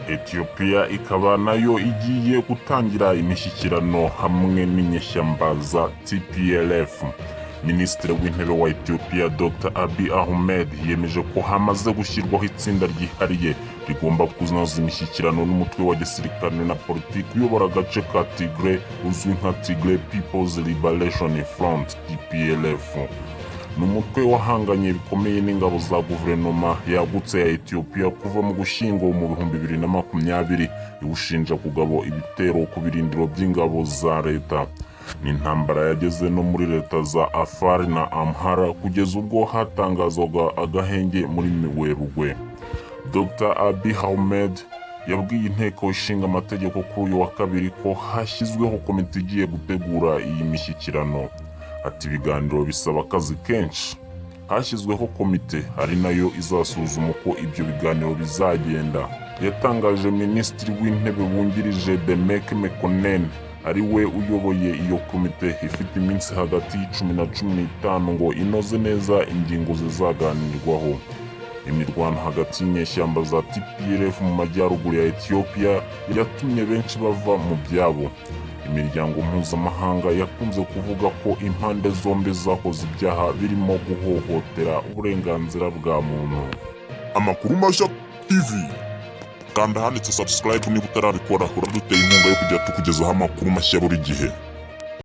Ethiopia ikaba nayo igiye gutangira imishyikirano hamwe n'inyeshyamba za TPLF. Minisitiri w'Intebe wa Ethiopia, Dr Abiy Ahmed, yemeje ko hamaze gushyirwaho itsinda ryihariye rigomba kunoza imishyikirano n'umutwe wa gisirikare na politiki uyobora agace ka Tigray uzwi nka Tigray People's Liberation Front, TPLF. Ni umutwe wahanganye bikomeye n'ingabo za guverinoma yagutse ya Ethiopia kuva mu Gushyingo mu 2020, iwushinja kugaba ibitero ku birindiro by'ingabo za leta. Ni intambara yageze no muri leta za Afar na Amhara kugeza ubwo hatangazwaga agahenge muri Werurwe. Dr Abiy Ahmed yabwiye Inteko Ishinga Amategeko kuri uyu wa kabiri ko hashyizweho komite igiye gutegura iyi mishyikirano. Ati: "Ibiganiro bisaba akazi kenshi. Hashyizweho komite ari nayo izasuzuma uko ibyo biganiro bizagenda." Yatangaje Minisitiri w'Intebe wungirije Demeke Mekonnen ari we uyoboye iyo komite, ifite iminsi hagati y'10 na 15 ngo inoze neza ingingo zizaganirwaho. Imirwano hagati y'inyeshyamba za TPLF mu majyaruguru ya Ethiopia yatumye benshi bava mu byabo. Imiryango mpuzamahanga yakunze kuvuga ko impande zombi zakoze ibyaha birimo guhohotera uburenganzira bwa muntu. Amakuru Mashya TV, kanda ahanditse subscribe niba utarabikora. Uraduteye inkunga yo kujya tukugezaho amakuru mashya buri gihe.